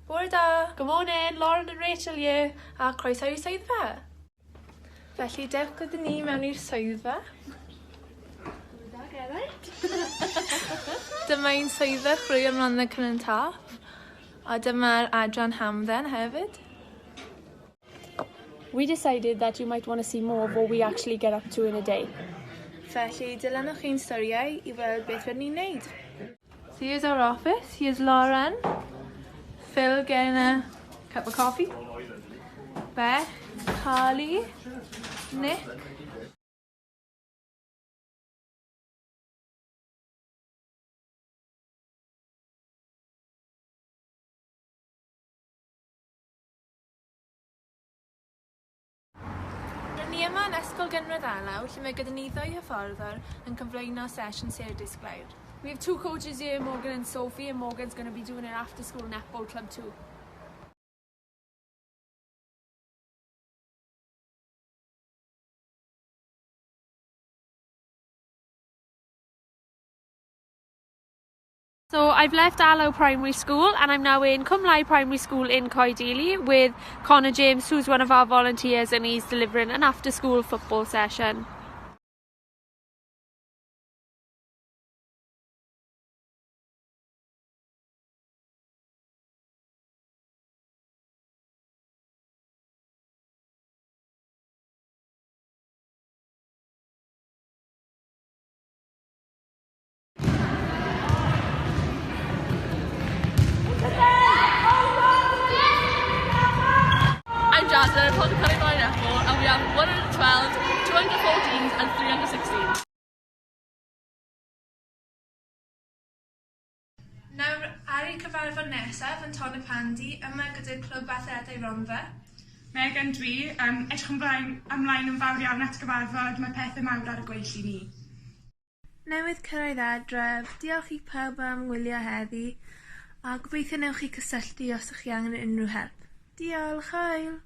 Bore da! Good morning, Lauren and Rachel here. A croeso i'r swyddfa. Felly dewch gyda ni mewn i'r swyddfa. Bore da Geraint. Dyma ein swyddfa chwaraeon Rhondda Cynon Taf. A dyma'r adran hamdden hefyd. We decided that you might want to see more of what we actually get up to in a day. Felly dilynwch ein storiau i weld beth rydyn ni'n neud. So here's our office. Here's Lauren. Phil getting a cup of coffee. Beth, Carly, Nick. Rydyn ni yma yn Ysgol Gynradd Alaw lle mae gyda ni ddwy hyfforddwr yn cyflwyno sesiwn sêr disglair. We have two coaches here, Morgan and Sophie, and Morgan's going to be doing an after school netball club too. So I've left Alaw Primary School and I'm now in Cwmlai Primary School in Coed-Ely with Connor James, who's one of our volunteers, and he's delivering an after school football session. I'm Jasmine, I'm from the Cymru Blaen Netball, and we have 112, 214s and 316s. Nawr, ar ein cyfarfod nesaf yn Tonypandy, yma gyda Clwb Athletau Rhondda. Megan dwi, yym edrych ymlaen ymlaen yn fawr iawn at gyfarfod, mae pethe mawr ar y gweill i ni. Newydd cyrraedd adref, diolch i pawb am wylio heddi, a gobeithio newch chi cysylltu os ych chi angen unrhyw help. Diolch, hwyl!